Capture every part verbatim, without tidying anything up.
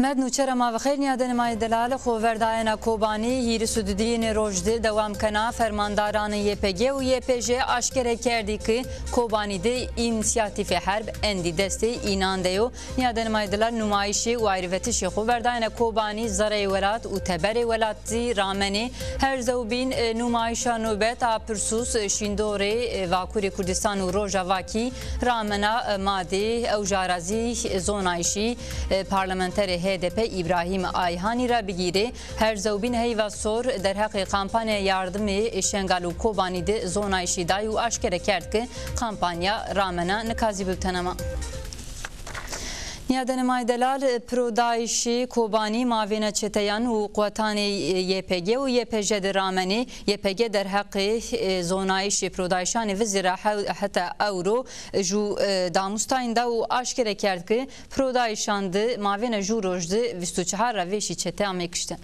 Med nûçera ma vexêr, nîyadenê ma yê delal. Xoverdayena Kobanî hîris û dudîyênê roj de dewam kena. Fermandaranê Y P G û Y P J aşkere kerdî ki Kobanî de însîyatîfê herb endî destê înan de yo. Nîyadenê ma yê delal, nûmayîşê û ayrîvetişê xoverdayena Kobanî zereyê welat û teberê welat zî ramenê. Herzewbîn, e, nûmayîşa nobet a pirsûs, e, şîndorê, e, Vakurê Kurdistan û Rojava kî ramena, e, ma dê. Ewja ra zî zonayîşî, e, parlamenterê H D P Îbrahîm Ayhanî ra bigîrê. Herzewbîn heyva sor derheqê kampanya yardimê Şengal û Kobanî de zonayîşî day û aşkere kerd ki kampanya ramena. Nika zî bibtena ma. Nîyadenê ma yê delal, pirodayîşê Kobanî mavêna çeteyan û quwetanê Y P G û Y P J de ramenê. Y P G derheqê, e, zonayîşê pirodayîşanê vizî ra hew-, heta ewro ju, e, damûstayîn da û aşkere kerd ki pirodayîşan de mavêna ju roj de vîst û çar ra vêşî çete amê kişten.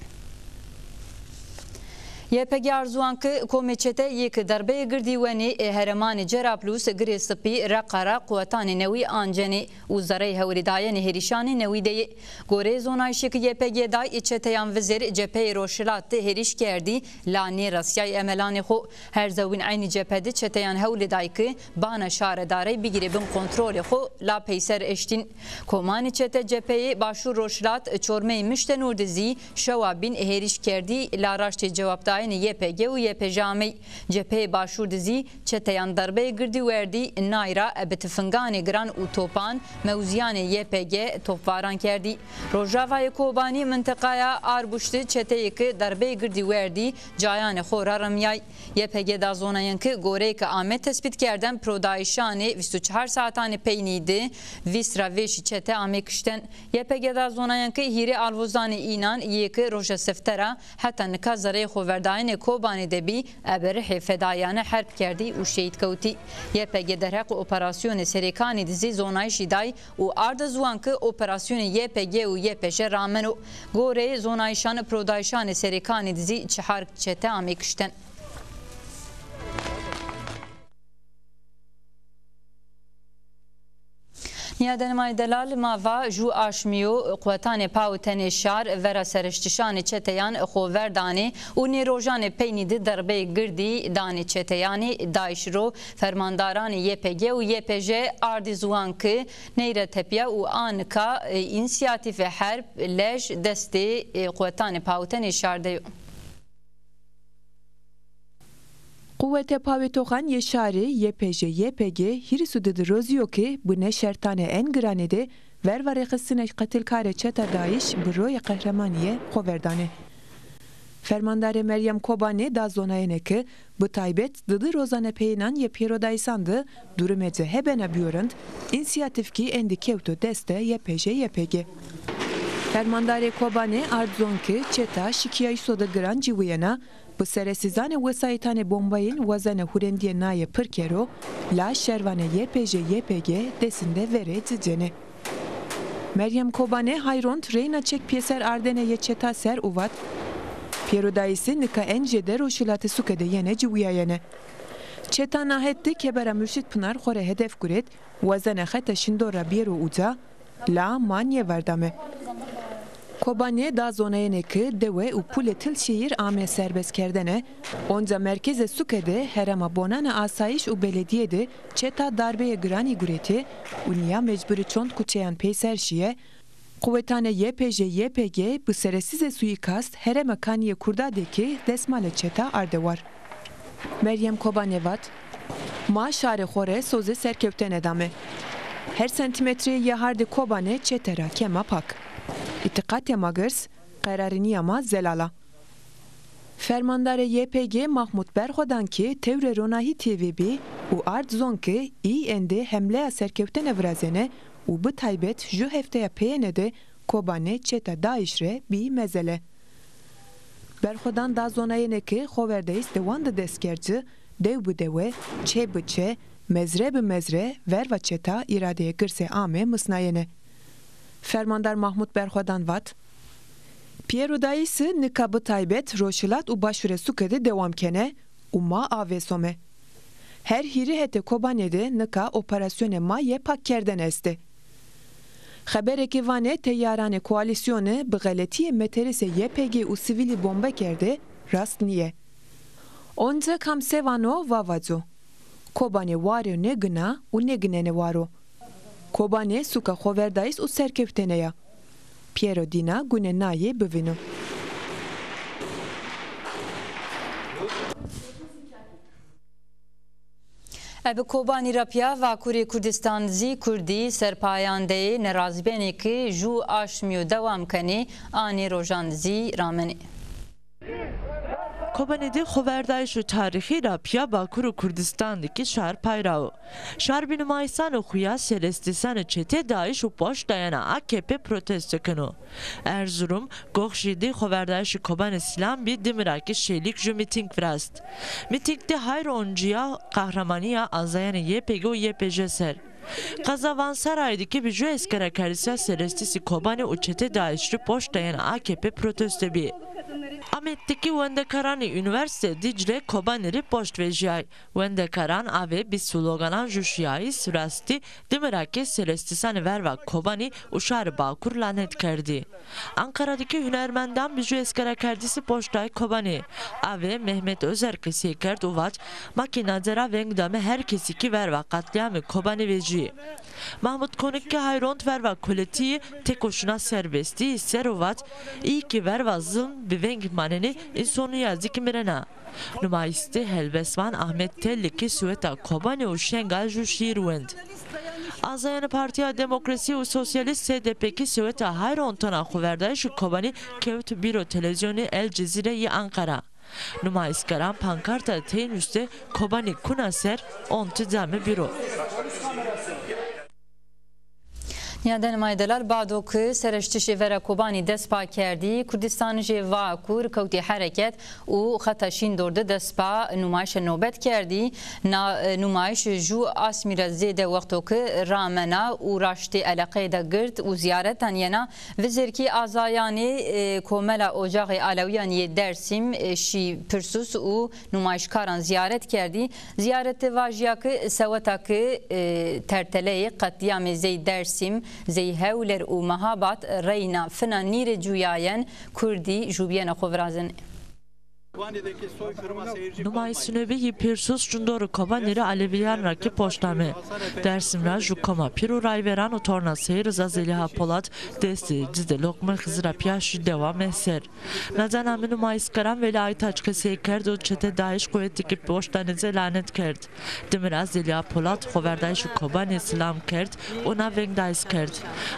Y P G arzuwan ki komê çete yê ki derbeyê girdî wenê ê heremanê Cerablus, Girê Sipî, Reqa ra quwetanê newî ancenê û zereyê hewlîdayene hêrişanê newî de yê. Goreyê zonayîşê ki Y P G day, çeteyan vizêr cepheyê roşilat de hêrîş kerdî, la nêresîyay emelanê xo. Herzewbîn eynî cephe de çeteyan hewlî day ki bana şaredarey bigîrê bin kontrolê xo, la peyser eştîn. Komanê çete cepheyê başûr roşilat Çormeyê Miştenûr de zî şewa bîn hêrîş kerdî, la raştê cewabdayene Y P G û Y P J amey. Cepheyê başûr de zî çeteyan derbeyê girdî werdî, nay ra bi tifinganê giran û topan mewzîyanê Y P G topvaran kerdî. Rojavayê Kobanî, mintiqaya Arbuş de çeteyê ki derbeyê girdî werdî, cayanê xo ra remîyay. Y P G da zonayen ki goreyê ki ame tespîtkerden, pirodayîşanê vîst û çar saetanê peynî de vîst ra vêşî çete amê kişten. Y P G da zonayen ki hîrê alvozanê înan yê ki roja sifte ra heta nika zereyê xoverdayene Kobanî de bî, ebe rihê fedayane herb kerdî û şehîd kewtî. Y P G derheqê operasyonê Serêkanî de zî zonayîşî day û arde ziwan ki operasyonê Y P G û Y P J rameno. Goreyê zonayîşan, pirodayîşanê Serêkanî de zî çihar çete amê kişten. Nîyadenê ma yê delal, ma va ju aşmî yo quwetanê pawitenê şar vera sereştişanê çeteyan xo ver danê û nê rojanê peynî de derbeyê girdî danê çeteyanê DAIŞ ro. Fermandaranê Y P G û Y P J ardî ziwan ki ney ra tepîya û a nika, e, însîyatîfê herb, lej, destê, e, quwetanê pawitenê şar de yo. Quwetê pawitoxan yê şarî, Y P J Y P G, hîris û di di rozî yo ke bi nê şertanê en giranê de verva rêxistinê qetilkarê çeta DAIŞ bi royê qehremanîye xo ver danê. Fermandarê Meryem Kobanê da zonayene ke bi taybet di di rozanê peyênan yê pêrodayîsan de durumê ci hebena bîyo rind, însîyatîf kî endî kewto destê Y P J Y P G. Fermandarê Kobanê ard zon ke çeta şikîyayîso de giran ciwîyena, bi seresîzanê wesayîtanê bombayîn wazena hurendîyê naye pir kero, la şervanê Y P J Y P G desinde verê ci cenê. Meryem Kobanê hay rond reyna çek pêser ardene yê çeta ser û vat, pêrodayîsî nika en jêde roşilatê suke de yenê ciwîyayene. Çeta na het de kebera Murşîd Pinar xo rê hedef gurêt, wazena xeta şindor ra bêro uca, la ma nêverdame. Kobanê da zonayene ke dewe û pulê Til Şehîr ame serbestkerdene, onca merkezê suke de herema bonanê asayîş û beledîye de çeta darbeyê giranî guretê û nîya mecburî çond kuçeyan peyser şîye, quwetanê Y P J Y P G bi seresîzê suîkast herema Kanîyê Kurda de kê desmalê çeta arde war. Meryem Kobanê vat, ma şarê xo rê sozê serkewtene dame. Her sentîmetreyê yê hardê Kobanê çete ra kema pak. Îtîqatê ma girs, qerarînîya ma zelal a. Fermandarê Y P G Mahmut Berxwedan kî tewrê Ronahî T V bî û ard zon ke î endî hemleya serkewtene virazêne û bi taybet ju hefteya peyêne de Kobanê çeta DAIŞ rê bî mezele. Berxwedan da zonayene ke xoverdayîs dewan de dest kerd ci, dew bi dewe, çe bi çe, mezre bi mezre verva çeta îradeyê girsê ame misnayene. Fermandar Mahmut Berxwedan vat, pêrodayîsî nika bi taybet roşilat û başûrê suke de dewam kene û ma avêsome. Her hîrê hetê Kobanê de nika operasyonê ma yê pakkerdene estê. Xeberê ke vanê teyaranê koalîsyonî bi xeletîye meterîsê Y P G û sivîlî bombe kerdê, rast nîyê. Onca kam se vano, va vaco. Kobanê warê nêgina û nêginenê waro. Kobanê suka xoverdayîş û serkewtene ya. Pîyero dîna gune nayê bivîno. Ebe Kobanî ra pîya Vakurê Kurdistan zî kurdî serpayan de yê, nerazîbenê ke jû aşmî yo dewam kenê, anê rojan zî ramenê. Kobanî de xoverdayîşo tarîxî ra pîya Bakur û Kurdistan de kî şar pay ra wo. Şar bi numayîsanê xo ya serestîsanê çetê DAIŞ û poşt dayena A K P protesto keno. Erzurum, Goxşî de xoverdayîşê Kobanê Sîlan bî, dimi ra kî Şêlîk jû mîtîng virast. Mîtîng de hayr oncîya qehremanîya azayanê Y P G û Y P J ser. Qeza Vansaray de kî bi jû eskerekerdîsa serestîsî Kobanî û çetê DAIŞ rê poşt dayena A K P protesto bî. Amed de kî wendekaranê Unîversîte Dîcle Kobanî rê poşt vejîyay. Wendekaran avê bi sloganan jû şîyayî surastî, dimi ra kî serestîsanê verva Kobanî û şarê Bakur lanet kerdî. Anqara de kî hunermendan bi jû eskerekerdîsî poşt day Kobanî. Avê Mehmet Özer qesey kerd û vat, ma kî nade ra veng dame her kesî kî verva qatlîyamê Kobanî vejîyê. Mahmut Konik kî hay rond verva koletîyî, têkoşîna serbestî ser û vat, îyî kî verva zilm bi veng manenê, însonîya zî kî mirena. Numayîş de helbestvan Ahmet Telli kî soweta Kobanî û Şengal jû şîîr wend. Azayanê Partîya Demokrasî û Sosyalîst S D P kî soweta hay rontena xoverdayîşê Kobanî kewt bîro televîzyonê El Cezîre yê Anqara. Numayîşkeran pankarta tey nuste Kobanî kuna ser, onti dame bîro. Nîyadanê ma yê delal, bado ke sereştişê vera Kobanî dest pa kerdî, Kurdistanijê Vakur kewtî hereket û xeta Şîndor de dest pa numayîşe nobet kerdî. Na, e, numayîş jû asmî ra zêde wexto ke ramena û raştê eleqeyê de gird û zîyaretan yena. Vizêr kî azayanê, e, Komela Ocaxê Alewîyan yê Dêrsim, e, şî Pirsus û numayîşkaran zîyaret kerdî. Zîyaretî vajîya ke seweta ke, e, terteleyê qetlîyamê zey Dêrsim, zey Hewler û Mehabad reyna fina nîrê cuyayen, kurdî jûbîyena xo virazenê. Numayîş nobî yê Pirsus Şîndorê Kobanî rê Alewîyan ra kî poşt ame. Dêrsim ra jû koma pîr û rayveran û torna sey Riza Zelîha Polat destê ci de loqmê Xizir ra pîya şî dewa meh ser. Na dana mi numayîşkeran Velî Aytaç qesey kerd û çetê DAIŞ quwetî kî poşt danê ci lanet kerd. Dimi ra Zelîha Polat xoverdayîşê Kobanî silam kerd û na veng dayîş kerd.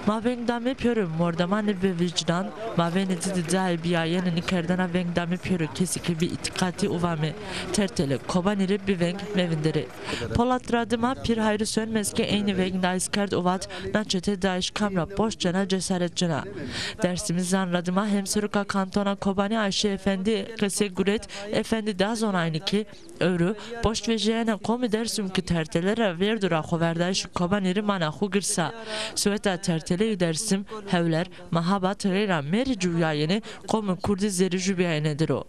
Ma veng dame pêro mordemanê bivîcdan, mavênê ci de cayê bîyayene nîkerdena veng dame pêro kesê ke bî îtîqatî û vame, tertele Kobanî rê biveng mevinderê. Polat ra dima pîr Hayrî Sönmez kî eynî veng dayîş kerd û vat, na çetê DAIŞ kam ra poşt cena, cesaret cena. Dêrsimîzan ra dima hemseroka kantona Kobanî Ayşe Efendî qesey guret, Efendî da zonaynî kî ewro poşt vejîyayena qomê Dêrsim kî tertele ra vêrdo ra xoverdayîşê Kobanî rê mana xo girsa. Soweta terteleyê Dêrsim, Hewler, Mehabad reyna mêrê cuyayenê qomê kurdî zerrî jûbîyayene dir o.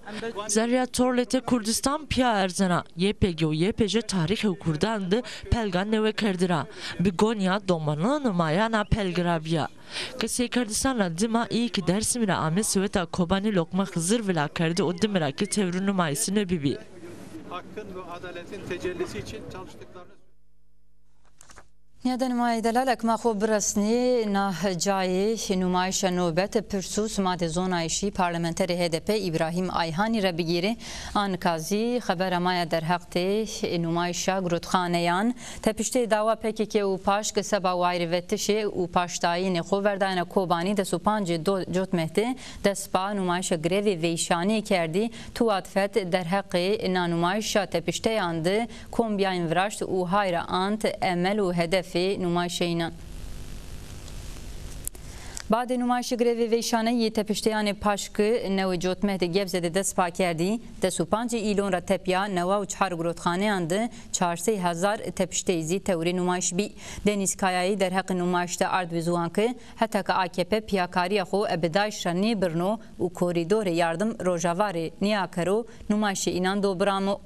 Zerrîya Torletê Kurdistan pîya erzena, Y P G û Y P J tarîxê kurdan de pelga newe kerdî ra, bi gonîya domanî numayana pelgî ra bîya. Qeseykerdîsan ra dima îyî kî Dêrsimî ra ame soweta Kobanî loqmê Xizir vila kerdî û dimi ra kî tewrê numayîşî nobî bî. Hakkın ve adaletin tecellisi için çalıştıklarını Nîyadanê ma yê delal, eke ma xo biresnê na cayê numayîşa nobet Pirsus, ma de zonayîşî parlamenterê H D P Îbrahîm Ayhanî ra bigîrê. A nika zî xebera ma ya derheqê numayîşa girotxaneyan. Tepişteyê dawa P K K û PAŞK seba wayîrêvetişê û paştdayînê xoverdayena Kobanî des û pancê do-, Cotmeh de dest pa numayîşa grevê veyşanî kerdî. Tuwat Fed derheqê na numayîşa tepişteyan de kombîyayîn viraşt û hay ra ant emel û hedefê numayîşê înan. Badê numayîşê grevê veyşane yê tepişteyanê PAŞKî newê Cotmeh de Gebze de dest pa kerdî. Des û pancê Îlon ra tepya newa û çar girotxaneyan de çar sey hezar tepişteyî zî tewrê numayîş bî. Denîz Kayayî derheqê numayîş de ard bi ziwan ke heta ke A K P pîyakarîya xo ebe DAIŞ ra nêbirno û korîdorê yardim Rojava rê nîakero, numayîşê înan do biramo.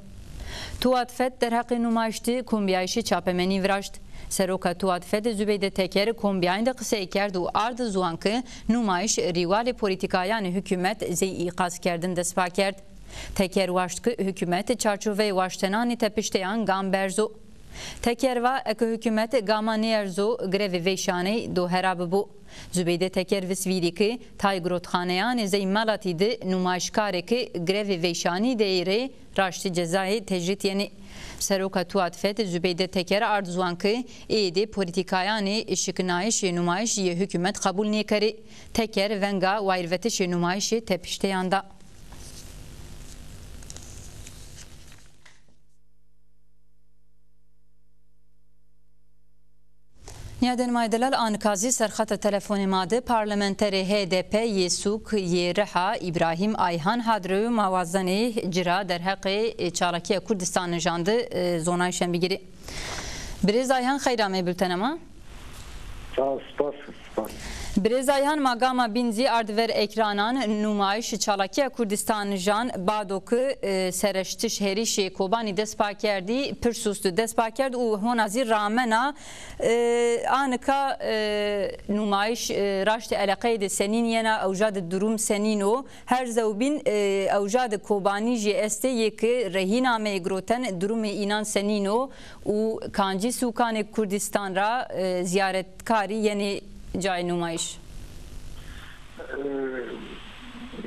Tuwat Fed derheqê numayîş de kombîyayîşê çapemenî viraşt. Seroka Tuatfed Zubeyde Teker kombîyayîn de qisey kerd û ard ziwan ke nûmayîş rîwalê polîtîkayanê hukûmet zey îqazkerdin destpa kerd. Teker waşt ke hukûmet çarçoveyê waştenanê tepişteyan gam berzo. Teker va, eke hukûmet gama nêerzo, grevê veyşaney do hera bibo. Zubeyde Teker visvîrî ke tayê girotxaneyanê zey Melatî de nûmayîşkarê ke grevê veyşanî de yê rê raştî cezayê tecrîd yenê. Seroka Tuatfed Zubeyde Teker ard ziwan ke êdî polîtîkayanê şikinayîşê nûmayîş yê hukûmet qebûl nêkerê. Teker venga wayîrvetişê nûmayîşê tepişteyan da. Nîyadenê ma yê delal, anika zî ser xeta telefonê ma de parlamenterê H D P yê Sûk yê Riha Îbrahîm Ayhan hadre û ma wazenê ci ra derheqê, e, çalakîya Kurdîstanij de, e, zonayîşan bigîrê. Birêz Ayhan, xeyr ameyî bultena ma. Sağ ol, spas, spas. Birêz Ayhan, ma gama bîn zî ard ver ekranan nûmayîş çalakîya Kurdîstanijan bado ke, e, sereştiş herîşê Kobanî dest pa kerdî, pir sust dest pa kerd û hona zî ramena. E, anika, e, nûmayîş, e, raştê eleqeyê de senîn yena, ewja de durum senîn o? Her zewbîn, e, ewja de Kobanî jî estê yê ke rehîn ameyê giroten, durumê înan senîn o û kancî sûkanê Kurdîstan ra, e, zîyaretkarî yenê cayê nûmayîş? E,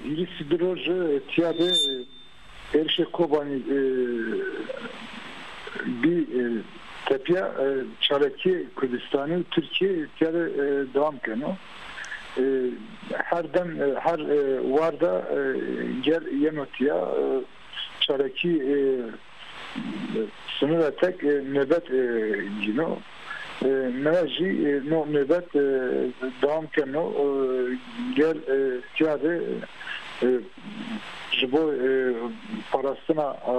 hîrê sî di roj, e, tîya de, e, êrişê Kobanî, e, bî, e, tepîya, e, çalakîyê Kurdîstanî û Tirkîye tîya de, e, dewam keno. E, her dem, e, her, e, warda, e, gel yeno tîya, e, çalakî, e, sinir etek, e, nöbet, e, gîno. E, newe jî, e, no nöbet, e, dewam keno. E, gel, e, tîya de, e, ji bo, e, parastina, e,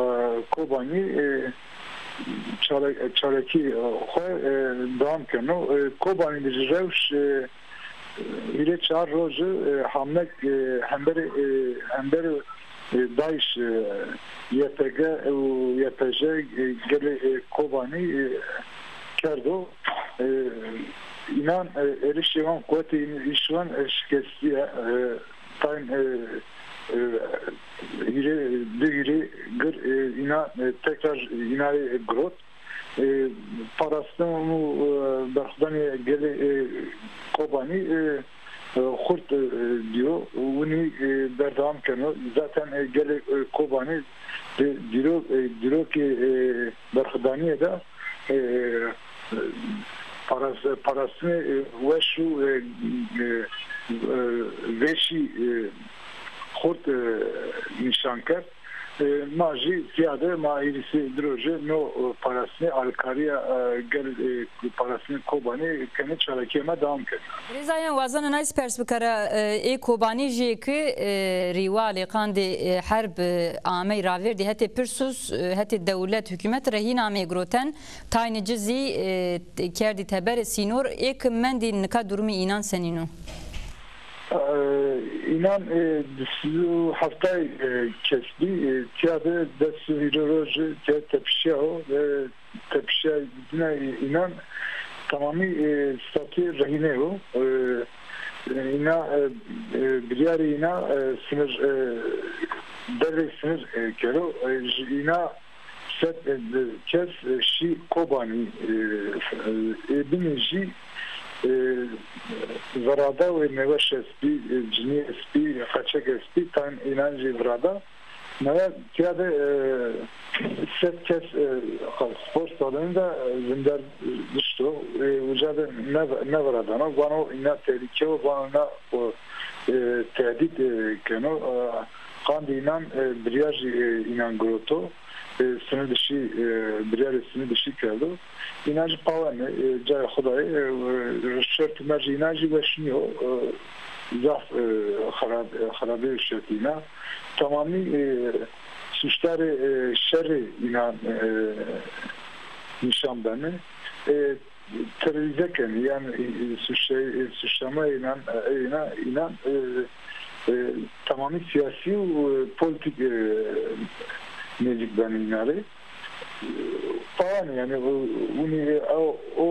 Kobanî, e, çare-, çalakî, e, xwe, e, dewam keno. E, Kobanî de jî rewş, e, hîrê çar roj, e, hamlek, e, hemberê, e, hemberê, e, DAIŞ, e, Y P G û Y P J, e, gelê, e, Kobanî, e, kerdo. E, înan, e, êrişê wan, quwetê îş wan, e, şikestî ye. E, tayn, e, e, hîrê, di hîrê gir, e, înan, e, tekrar înayê girot. E, parastin û, e, berxudanê gelê, e, Kobanî, e, e, xurt, e, dîyo, winî, e, berdewam keno. Zaten, e, gelê, e, Kobanî di dîro-, e, dîrokê, e, berxudanîye de, e, paras-, parastinê, e, weş û, e, e, e, vêşî, e, xurt, e, nîşan kerd. E, ma jî tîya de ma hîrê sî di roje no, e, parastinê alîkarîya, e, gel, e, parastinê Kobanî kenê, çalakîya ma dewam kenê. Rêza yan wazena nay pers bikera, e, ê Kobanî jî ke, e, rîwalê qandê, e, herb, e, amey ravêrdî hetê pir sust, e, hetê dewlet, hukûmet rehîn ameyê giroten, taynê ci zî, e, kerdî teberê sînor, ê ke mendî nika durumê înan senîn o? E, înan, e, di sey û heftay, e, kes bî, e, tîya de des û hîrê roj tîya tepişîyawo, e, tepişîya dîna înan temamî, e, statuyê rehîne yo. E, e, îna, e, e, biryarê îna, e, sinir, e, dervey sinir, e, kero. E, ji îna sed, e, kes, e, şî Kobanî, e, e, ê binî jî, e, virada û ê nêweş estbî, e, cinî estbî, qeçek estbî, tayn înan jî virada. Newe tîya de, e, sed kes, e, spor salonî de, e, vinderdişto. E, uca de ne-, neviradano. Vano îna tehlîke yo, vano îna, o, e, tehdît, e, keno. E, qandê înan, e, biryar jî, e, înan giroto. E, sinir dişî, e, biryarê sinir dişî kerdo. Înan jî pawene, e, cayê xo de yê, e, e, şertê ma jî înan jî weş nîyo. E, zaf, e, xerab, e, xerabê şertê înan. Temamî, e, suçdarê, e, şerê înan, e, nîşan benê. E, terorîze kenê, yanî, e, e, suçe-, e, suçlama înan, e, înan, înan, e, e, temamî sîyasî û, e, polîtîk, e, nêzîk benê înan rê. E, pawan, yanî, winî, e, o, o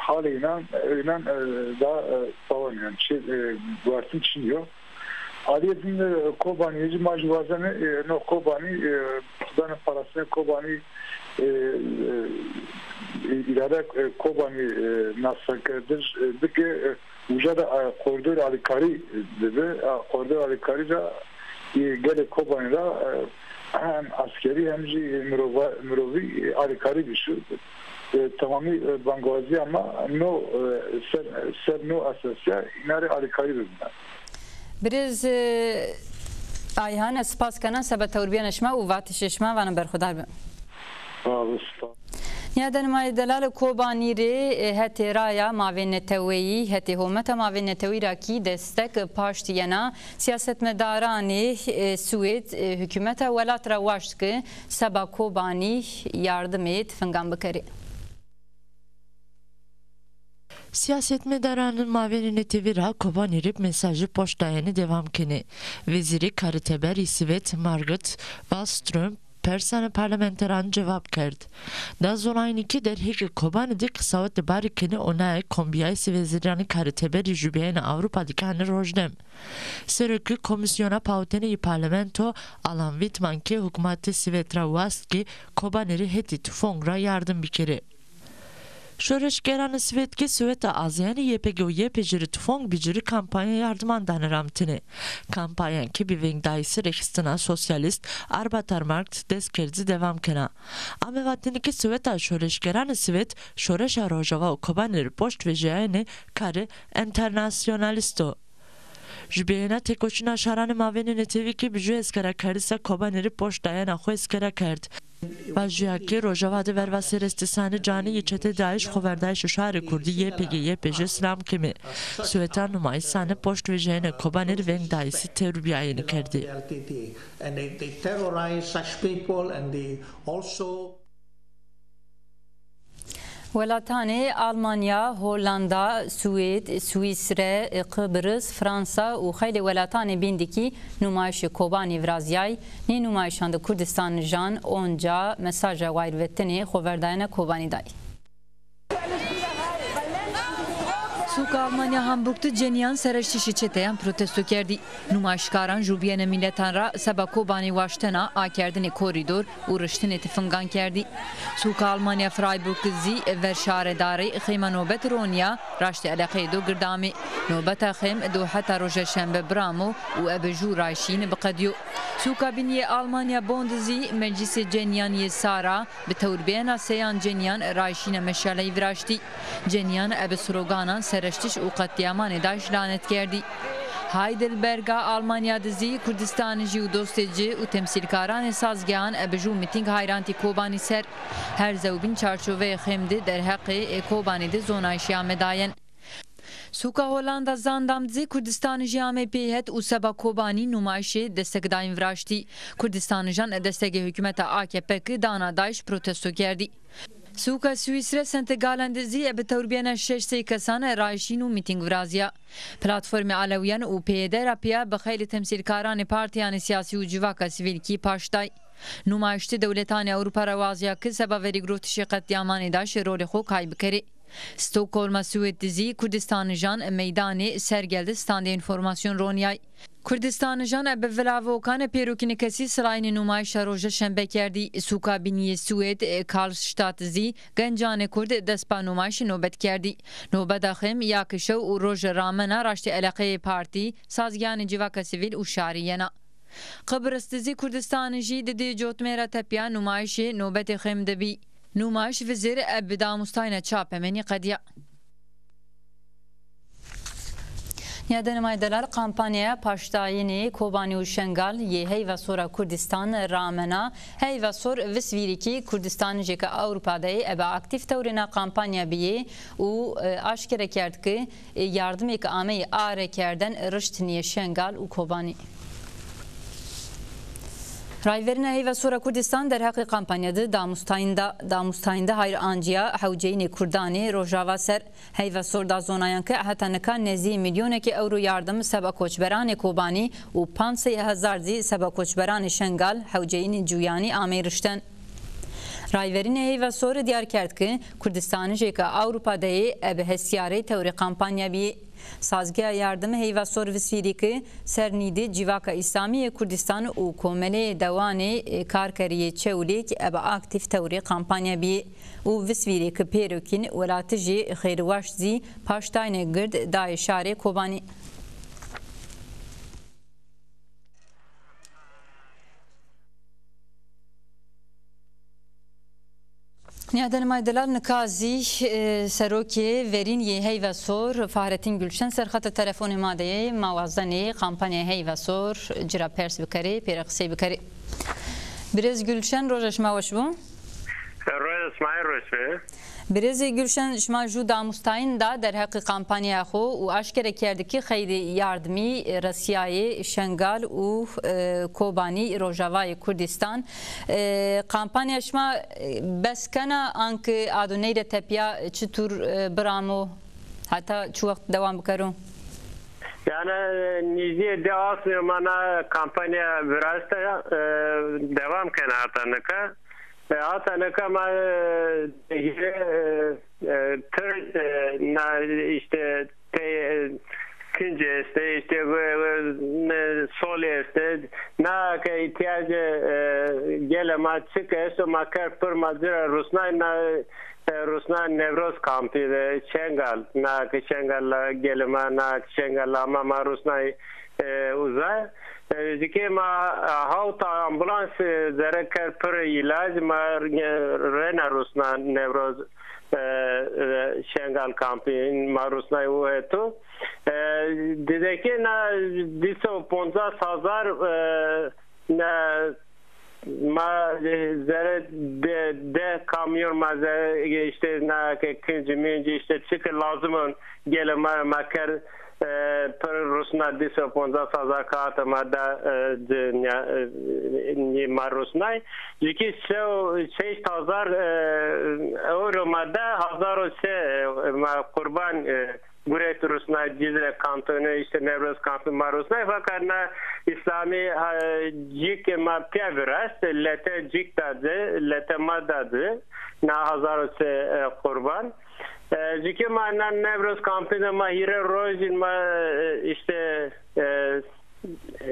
halê înan, înan, e, da, e, pawan, yanî, çi, e, guhertin çin yo. Aliyê din, e, Kobanî jî ma jî wazenê, e, no Kobanî, e, beno parastinê Kobanî, e, e, îdare, e, Kobanî, e, nasekerdiş, e, bike, e, uca de, e, koridor alîkarî dibi. E, koridor alîkarî de, e, gelê Kobanî de, e, hem eskerî hem jî mirova-, mirovî, e, alîkarî bişu. E, temamî, e, bangwaziya ma no, e, ser, ser no esasîya îna rê alîkarî bibîne. Birêz, e, Ayhan, ez spas kena seba tewrbîyena şima û vatişê şima, vana berxudar bi. Sağ ol, spas. Nîyadanê ma yê delal, Kobanî rê, e, hetê raya mavên neteweyî, hetê hometa mavên neteweyî ra kî destek paşt yena. Siyasetmedaranê, e, Swêd, e, hukûmeta welat ra waşt ki seba Kobanî yardimê tifingan bikerê. Siyasetmedaranê mavênê netewî ra Kobanî rê mesajî poşt dayene dewam kenê. Wezîrê Karê Teberî Swêd Margot Wallström persanê parlamenteran cewab kerd. Da zonayîne ke derheqê Kobanî de qisawete barî kenê û naye kombîyayîsê wezîranê karê teberî jûbîyayene Ewropa de ke anê rojneme. Serokê Komîsyona Pawitene yê Parlamento Alan Wittmann ke hukmatê Swêd ra wast ke Kobanî rê hetê tifong ra yardim bikerê. Şoreşgeranê Swêd ke Swêda azyayenê YPG û YPJ rê tifong bicirî kampanya yardiman danê ramtinê. Kampanyan ke bi vengdayîsî rêxistina sosyalîst Arbeitermarkt dest kerd zî dewam kena. Ame vatene ke Swêda şoreşgeranê Swêd şoreşa Rojava û Kobanî rê poşt vejîyayene karê enternasyonalîst o. Jûbîyayena têkoşîna şaranê mavênê netewî kî bi jû eskera kerdî se Kobanî rê poşt dayena xo eskera kerd. Vajîya ke Rojava de verva sêrêstîsanê canî yê çetê DAIŞ xoverdayîşê şarê kurdî YPG YPJ silam keme. Swêda numayîsanê poşt vejîyayene Kobanî rê vengdayîsî tewrbîyayene kerdî. And they, they terrorize such people and they also Welatanê Almanya, Hollanda, Swêd, Swîsre, Qibris, Fransa û xeylê welatanê bîn de kî numayîşê Kobanî virazîyay. Nê numayîşan de kurdistanijan onca mesaja wayîrvetinê xoverdayena Kobanî day. Sûka Almanya Hamburg de cenîyan sereştişê çeteyan protesto kerdî. Numayîşkaran jûbîyene mîletan ra seba Kobanî waştena akerdinê korîdor û riştinê tifingan kerdî. Sûka Almanya Freiburg zî ver şaredarî xeyma nobet ronîya, raştê eleqeyê do gird amê. Nobeta xem do heta roja şembe biramo û ebe jû rayşîyîne biqedîyo. Sûka bîn yê Almanya Bonn de zî meclîsê cenîyan yê sara bi tewrbîyena seyan cenîyan rayşîna meşaleyî viraştî. Cenîyan ebe sloganan sereştiş û qetlîyamanê DAIŞ lanet kerdî. Heidelberga Almanya de zî kurdistanijî û dostê ci û temsîlkaranê sazgehan ebe jû mîtîng hayrantî Kobanî ser. Her zewbîn çarçoveyê xem de derheqê ê Kobanî de zonayîşî amedayen. Sûka Hollanda Zaandam zî kurdistanijî amey pêhet û seba Kobanî numayîşê destekdayîn viraştî. Kurdistanijan destegê hukûmeta AKP ki dana DAIŞ protesto kerdî. Sûka Swîsre Sente Galen de zî ebe tewrbîyena şeş sey kesan rayşîn û mîtîng virazîya. Platformê Alewîyan û PYD ra pîya bi xeylê temsîlkaranê partîyanê sîyasî û civaka sivîl kî paşt day. Numayîş de dewletanê Ewropa ra wazîya ki seba verîgirotişê qetlîyamanê DAIŞê rolê xo kay bikerê. Stockholma Swêd de zî kurdistanijan meydanê Sergel de standê înformasyon ronîyay. Kurdistanijan ebe vilavokanê pêrokînî kesî silayînê numayîşa roja şembe kerdî. Sûka bînî yê Swêd, Karlstad zî gencanê kurd dest ba numayîşî nobet kerdî. Nobeta xem ya ki şew û roje ramena raştê eleqeyê partî, sazgehanê civaka sivîl û şarî yena. Qibris de zî kurdistanijî di dê cotmê ra tepîya numayîşê nobetê xem de bî. Numayîş vizêr ebe damustayîna çapemenî qedîya. Nîyadanê ma yê delal, kampanyaya paştdayînê Kobanî û Şengal yê Heyva Sora Kurdistan ramena. Heyva Sor vis vîrî kî kurdistanijêka Ewropa de yê ebe aktîf tewrêna kampanya bîyê û, e, aşkere kerd ki, e, yardimêk ameyî arekerden riştinîyê Şengal û Kobanî. Rayverîna Heyva Sora Kurdistan derheqê kampanya de damustayîn da. Damustayîn de hayr ancîya hewceyînê kurdanê Rojava ser. Heyva Sor da zonayan ke heta nika nezdîyê mîlyonekê ewro yardim seba koçberanê Kobanî û panc sey hezar zî seba koçberanê Şengal hewceyînê cuyanî amey rişten. Rayverînê Heyva Sor dîyar kerd ke Kurdistanijê ke Ewropa de yê ebe hestîyarey tewrê kampanya bîyê. Sazgeha Yardım Heyva Sor visvîrî ke ser nîdê Civaka Îslamî yê Kurdistan û Komeleyê Dewanê Karkerî yê Çewlîg ebe aktîf tewrê kampanya bîyê û visvîrî ke pêrokîn welatijî xêrwaşt zî paştayne gird dayê şarê Kobanî. Nîyadenê ma yê delal nika zî, e, serokê verîn yê Heyva Sor, Fahrettin Gülşen, ser xeta telefonê ma de yê. Ma wazenê kampanyaya Heyva Sor ci ra pers bikerê, pêre qisey bikerê. Birêz Gülşen, roja şima weş bo. Roja şima yê roş be. Birêzê Gülşen, şima jû damustayîn da derheqê kampanyaya xo û aşkere kerdî ke xeylê yardimî, e, resîyayê Şengal û, e, Kobanî, Rojavayê Kurdistan. E, kampanya şima, e, bes kena, anke a do ney de tepîya çitur, e, biramo? Heta çi wext dewam bikero? Yanî, e, nîzdîyê di asmê ma na kampanya viraşte, e, dewam kena heta nika. E, hata nika ma, e, hîre, e, e, pir, e, na, îşte, tey, e, kincî estê, îşte, e, e, ne, solî estê. Na ke îhtîyacê, e, gelê ma çik esto, ma kerd pir, ma ci ra rusnay na, e, rusna Newroz kampî de Şengal. Na ke Şengal la gelê ma, na ke Şengal la ama ma rusnay, e, uza. E, zî ke ma, e, hawta ambulans, e, zere kerd pir îlac, ma, e, reyna rusna Newroz, e, e, Şengal kampî ma rusnay û heto. E, didekê na di sey û poncas hezar, e, na ma, e, zere de, de kamyon ma zere, e, îşte na ke kincî mincî îşte çi ke lazim on gelê ma, ma kerd, e, pir rusna di sey û poncas hezar kağıt ma da, e, di, ya, e, nî ma rusnay. Zî ke se-, şeşt hezar, e, euro ma da, hezar û se, e, ma qurban, e, guret rusnay Cizre kantonu, îşte Newroz kantonu ma rusnay, fakat na Îslamî, ha, cîk ma pîya virast, lete cîk da ci, lete ma da ci, na hezar û se, e, qurban. E, zî ke ma na Newroz kampî de ma hîre roj in ma, e, îşte, e,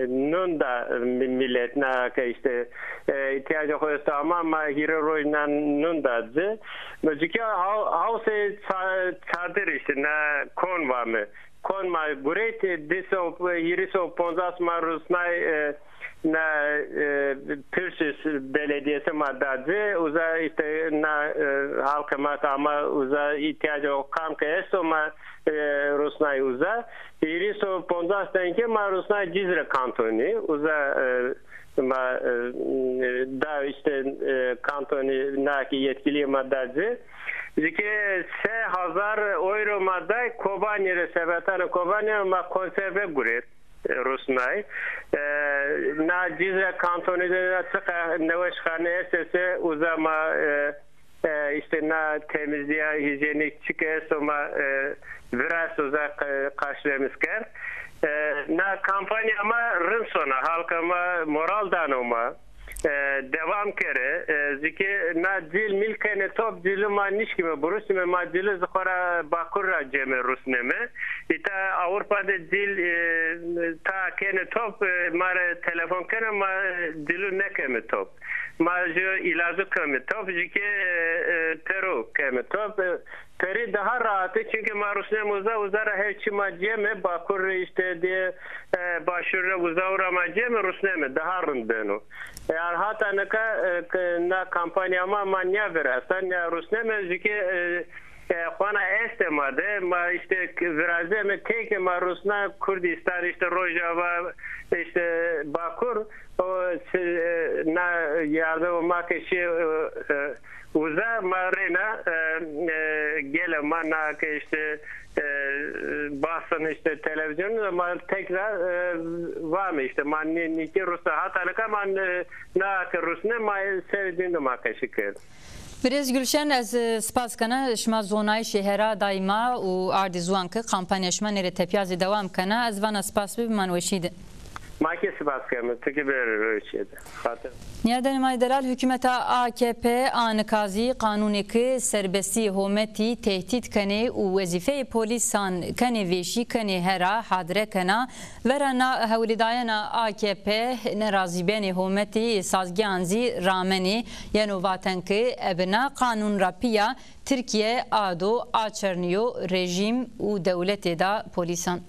nun da mi-, milet, na ke îşte, e, îhtîyacê xo esto ama ma hîre roj na nun da ci. No zî ke haw-, hawsê ça-, çadir îşte na kon vame. Kon ma gureyt, di sey, hîrê sey û poncas ma rusnay, e, na, e, Pirşis belediyesi ma da ci, uza îşte na, e, halkê ma ke ama uza îhtîyacê xo kam ke esto ma, e, rusnay uza. Hîrê sey û poncas tenke ma rusnay Cizre kantoni. Uza, e, ma, e, da îşte, e, kantoni na ke yetkilîyê ma da ci. Zî ke se hezar euro ma day Kobanî rê, sebetanê Kobanî rê ma konserve guret, e, rusnay. E, na Cizre kantoni de na çiqa newişxane estê se uza ma, e, e, îşte na temizlîya hîjyenîk çi ke esto ma, e, virast uza qa-, qaşlemîz kerd. E, na kampanya ma rind sona, halka ma moral dano ma, e, dewam kere. E, zî ke na cil mil kenê top, cilû ma nişkîme birusnîme, ma cilû zî xo ra Bakur ra cême rusneme. Îta Ewropa de cil, e, ta kenê top, e, ma rê telefon kena, ma cilû nêkeme top. Ma jû îlacû keme top, zî ke, e, e, perû keme top. E, perî daha rahat ê, çunkî ma rusneme uza, uza ra her çî ma cême, Bakur rê îşte dê, e, Başûr rê uza ra ma cême, rusneme, daha rind beno. Yanî hata nika, e, ke na kampanya ma, ma nîya virasta, nîya rusneme, zî ke, e, e, xwana estê ma de, ma îşte k-, virazeme, tey ke ma rusna Kurdîstan, îşte Rojava, îşte Bakur, o, si-, e, na yardemo ma ke şî, e, e, uza, ma reyna, e, e, gelê ma na ke îşte, e, basin îşte televîzyonû de ma tekrar, e, vame îşte ma nî-, nîkê rusna hata nika ma, e, na ke rusne ma serê dîn de ma qesî kerd. Birêz Gülşen, ez, e, spas kena, şima zonayîşê hera dayî ma û ardî ziwan ke kampanya şima nêrê tepîya zî dewam kena. Ez vana spas bibî, ma weşî de. Ma kî spas keme, tu kî bêrê roşê de. Xatir. Nîyadenê ma yê delal, hukûmeta A K P a nika zî qanûnêke serbestîyê hometî tehdît kenê û wezîfeyê polîsan kenê vêşî, kenê hera, hadre kena. Vera na hewlîdayena A K P nerazîbenê hometî sazgehan zî ramenê. Yeno vaten ke ebe na qanûn ra pîya Tirkîye a do açernîyo rejîm û dewletê da polîsan.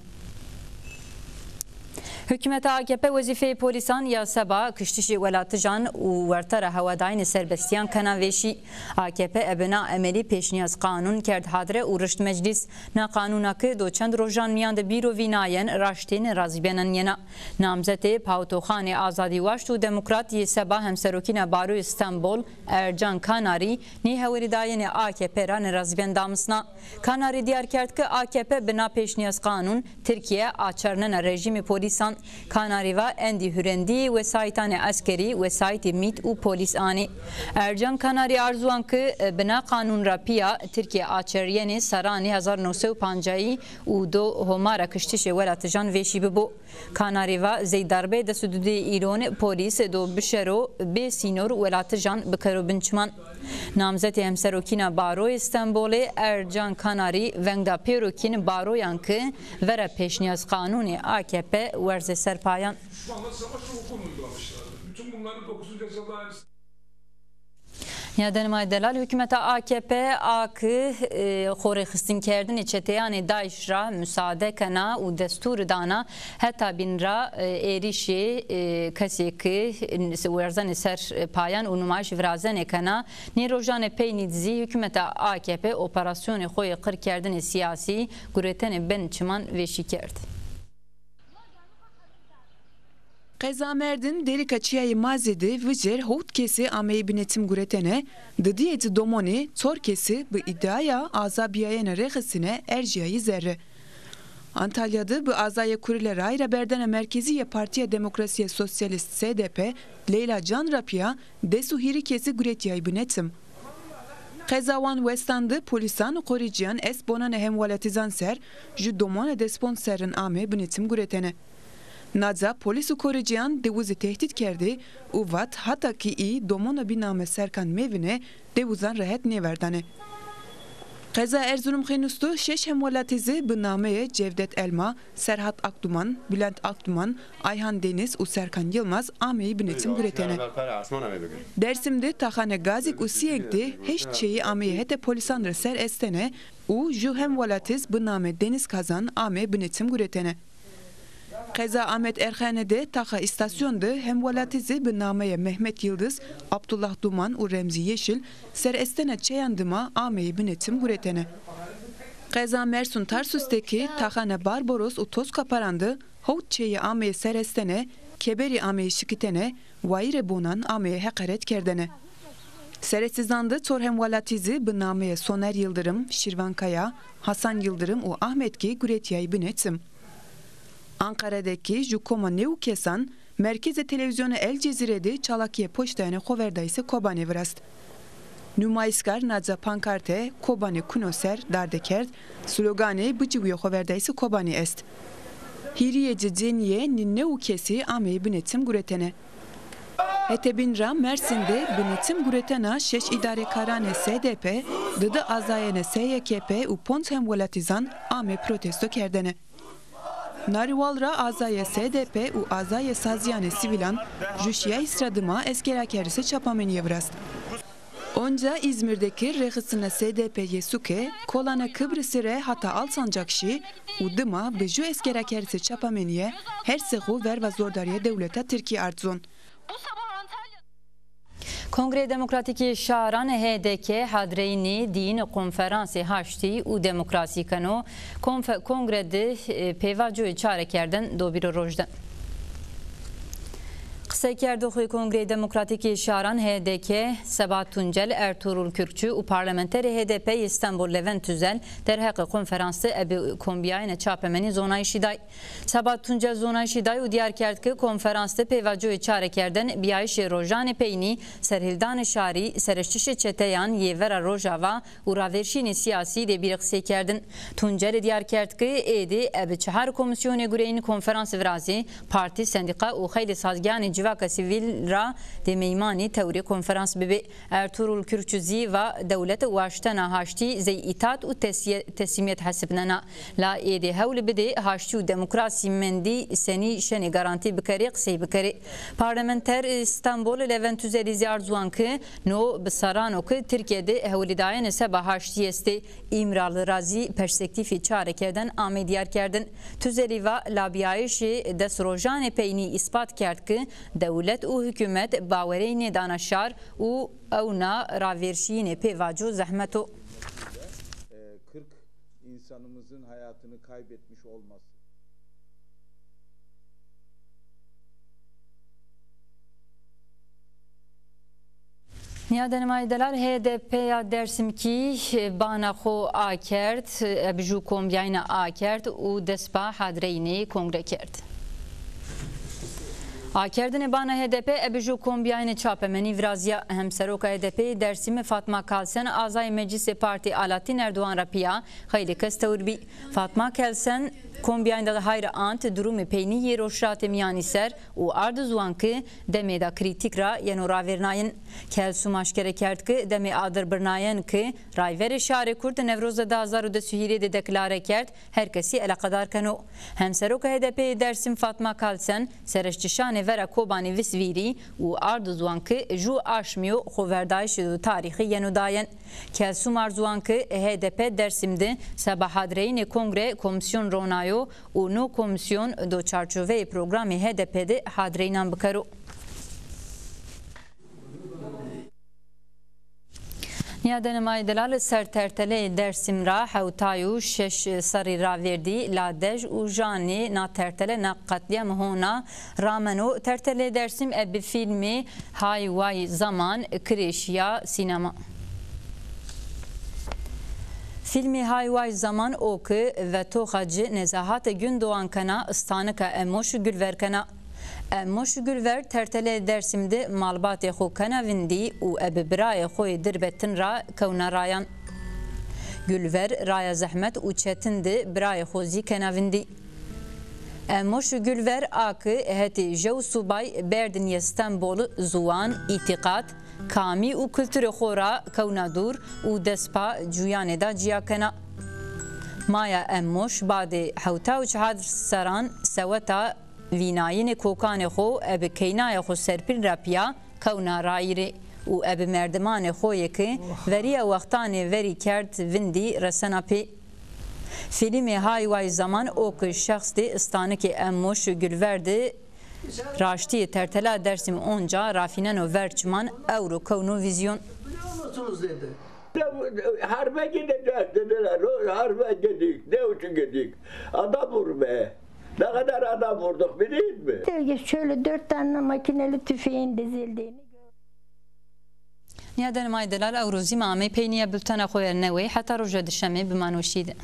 Hukûmeta A K P wezîfeyê polîsan ya seba kiştişê welatijan û werte ra hewadayînê serbestîyan kena vêşî. A K P ebe na emelî pêşnîyaz qanûn kerd hadre û rişt meclîs. Na qanûna ke do çend rojan mîyan de bîro vînayen, raştê nerazîbenan yena. Namzetê Pawitoxanê Azadî Waşt û Demokrat yê seba hemserokîna Baroyê Stenbol, Ercan Kanarî, nê hewlîdayene A K P ra nerazîben damisna. Kanarî dîyar kerd ke A K P bi na pêşnîyaz qanûn Tirkîye açernena rejîmê polîsan. Kanarî va endî hurendîyê wesayîtanê eskerî, wesayîtê mît û polîs anê. Ercan Kanarî arzuwan ke bi na qanûn ra pîya Tirkîye açerîyenê serranê hezar new sey û pancayî û do Homa ra kiştişê welatijan vêşî bibo. Kanarî va zey darbeyê des û duduyê îlon polîs do bişero bê sînor welatijan bikero bin çiman. Namzetê hemserokîna Baroyê Stenbolê Ercan Kanarî veng da pêrokîn baroyan ke vera pêşnîyaz qanûnê A K P werzê ser payan. Şu anda savaş hukukunu uygulamışlardır. Bütün bunların dokuzuncu asırda aynısı. Nîyadenê ma yê delal, hukûmeta A K P a ke, e, xorêxistinîkerdinê çeteyanê DAIŞ ra musade kena û destûr dana heta bîn ra, e, êrîşê, e, kesê ke, e, werzenê ser, e, payan û numayîş virazenê kena. Nê rojanê peynî de zî hukûmeta A K P operasyonê xo yê qirkerdinê sîyasî guretene bin çiman vêşî kerd. Qeza Merdin, Dêrika Çiyayê Mazê de vijêr howt kesî ameyî binê tim guretene, didîyê ci domonî, çor kesî bi îdîaya aza bîyayene rêxistine erjîyayî zerre. Antalya de bi azayê kurile ray raberdena merkezî yê Partîya Demokrasîya Sosyalîst S D P, Leyla Can ra pîya des û hîrê kesî guretîyayî binê tim. Qeza Wan Westan de polîsan û qorîcîyan est bonanê hemwelatîzan ser, ju domona des ponc serrin ame binê tim guretene. Naca polîs û qorîcîyan dewizî tehdît kerdê û vat hata ke î domona bîname Serkan mevine, dewizan rehet nêverdanê. Qeza Erzurum Xênûs de şeş hemwelatîzî bi nameyê Cevdet Elma, Serhat Akduman, Bülent Akduman, Ayhan Deniz û Serkan Yilmaz ameyî binê tim guretene. Dersim de taxanê Gazîk û Sîyeng de heşt çeyî ameyî hetê polîsan ra ser estene û ju hemwelatîz bi namê Deniz Kazan ame binê tim guretene. Qeza Amed Erxene de taxa îstasyon de hemwelatîzî bi nameyê Mehmet Yildiz, Abdullah Duman û Remzî Yeşil ser estena çeyan dima ameyî binê tim guretene. Qeza Mersun Tarsus de kî taxanê Barbaros û Tozkaparan de howt çeyî ameyî ser estene, keberî ameyî şikitene, wayîrê bonan ameyî heqaret kerdene. Serestîzan de çor hemwelatîzî bi nameyê Soner Yildirim, Şîrvan Kaya, Hasan Yildirim û Ahmet kî guretîyayî binê tim. Anqara de kî ju koma new kesan Merkezê Televîzyonê El Cezîre de çalakîyê poştayene xoverdayîsê Kobanê virast. Numayîşkar naca pankarte Kobanê kuno ser darde kerd, sloganê Biciwîyo xoverdayîsê Kobanî est. Hîrîyê ci cenîye nî new kesî ameyî binê tim guretene. Hetê bîn ra Mersîn de binê tim guretena şeş îdarekaranê S D P, didi azayêne S Y K P û ponc hemwelatîzan ame protesto kerdene. Nariwal ra azayê S D P û azayê sazîyanê sivîlan ju şiyayîs ra dima eskerakerîsê çapamenîye virast. Onca Îzmîr de kî rêxistina S D P yê suke, kolana Kibrîsî re hata Alsancak şî û dima bi ju eskerakerîsê çapamenîye her se xo verva zordarîya dewleta tirkî ard zon. Kongreyê Demokratîk yê Şaran, H D K, hadreyînê diyîne Konferansê Haştî û Demokrasî keno. Konfe-, kongre de, e, pêvajoyê çarekerdin do bîro rojden. Sekerdoxê Kongreyê Demokratîk yê Şaran, H D K, Sebahat Tuncel, Ertuğrul Kürkçü û parlamenterê H D P yê Stenbol Levent Tüzel derheqê konferans de ebi kombîyayene çapemenî zonayîşî day. Sebahat Tuncel zonayîşî day û dîyar kerd ke konferans de pêvajoyê çarekerden, bîyayîşê rojanê peynî, serhildanê şarî, sereştişê çeteyan yê vera Rojava û ravêrşînê sîyasî de bîrê qisey kerdin. Tuncelî dîyar kerd ke êdî ebi çehar komîsyonê gureyîn konferans virazî, partî, sendîqa û xeylê sazgîyanê civaka sivîl ra dê meymanî tewrê konferans bibê. Ertuğrul Kürkçü zî va dewlete waştena haştî zey îtaat û tesîye-, teslîmîyet hesibnena. La êdî hewl bidê haştî û demokrasî mendî senî şenê garantî bikerê, qisey bikerê. Parlamenter Stenbol Levent Tüzelî zî arzuwan ke no bi serran o ke Tirkîye de hewlîdayene seba haştî estê. Îmralı ra zî perspektîfê çarekerden amê dîyarkerdin. Tüzelî va labîyayîşê des rojanê peynî îspat kerd ke dewlet û hukûmet bawerey nêdana şar û ewna ravêrşîyînê pêvaco zehmet o. E, kırk insanımızın hayatını kaybetmiş olması. Nîyadenê ma yê delal, H D P ya Dersimkî bana xo akerd, ebi jû kombîyayne akerd û dest ba hadreynê kongre kerd. Akerdinê bana H D P ebi jû kombîyayne çapemenî virazîya. Hemseroka H D P yê Dersimî Fatma Kalsen azayê Meclîsê Partî Alaaddin Erdoğan ra pîya xeylê kes tewr bî. Fatma Kalsen kombîyayne de hayre ant durumê peynî yê Rojhilatê Mîyanî ser û ard ziwan ke demê de krîtîk ra yeno ravêrnayin. Kelsûm aşkere kerd ke demê adirbirnayen ke Rayverê Şarê Kurd Newroza di hazar û des û hîrê de deklare kerd, her kesî eleqedar keno. Hemseroka H D P yê Dersim Fatma Kalsen, sereştişanê vera Kobanê Visvîrî û ard ziwan ke jû aşmî yo xoverdayîşê do tarîxî yeno dayen. Kelsûm arzuwan ke H D P Dersim de seba hadreyînê kongre komîsyon ronayo û no komîsyon do çarçoveyê programê H D P de hadreynan bikero. Nîyadenê ma yê delal, ser terteleyê Dersim ra hewtay û şeş serrî ravêrdî, la dej û janê na tertele na qetlîyam hona rameno. Terteleyê Dersim ebi fîlmê Hay Way Zaman kirê şîya sînema. Fîlmê Hay Way Zaman o ke vetoxa ci Nezahatê Gündoğan kena, stanika Emoş Gülver kena. Emoş Gülver terteleyê Dersim de malbatê xo kena vindî û ebi birayê xo yê Dirbetin ra kewna rayan. Gülver raya zehmet û çetin de birayê xo zî kena vindî. Emoş Gülver a ke hetê jew subay berdinîye Stenbol, ziwan, îtîqat, kamî û kulturê xo ra kewna dûr û dest pa cuyanê de cîya kena. Maya Emoş badê hewta û çehar serran seweta vînayînê kokanê xo ebi keynayê xo serpîl ra pîya kewna rayîrê û ebi merdimanê xo yê ke verîya wextanê verî kerd vindî resena pê. Fîlmê Hay Way Zaman o ke şexsdê stanikê Emoş Gülver de raştîyê tertela Dersim onca rafîneno ver çiman ewro kewno vîzyon. Biliyor musunuz dedi. Harbe gideceğiz dediler. O harbe gittik. Ne için gittik? Adam vurmaya. Ne kadar adam vurduk biliyor musun? Sevgi şöyle dört tane makineli tüfeğin dizeldiğini gördüm. Nîyadenê ma yê delal, ewro zî ma amey peynîya bultena xo ya newey. Heta roja dişemê biman weşî de.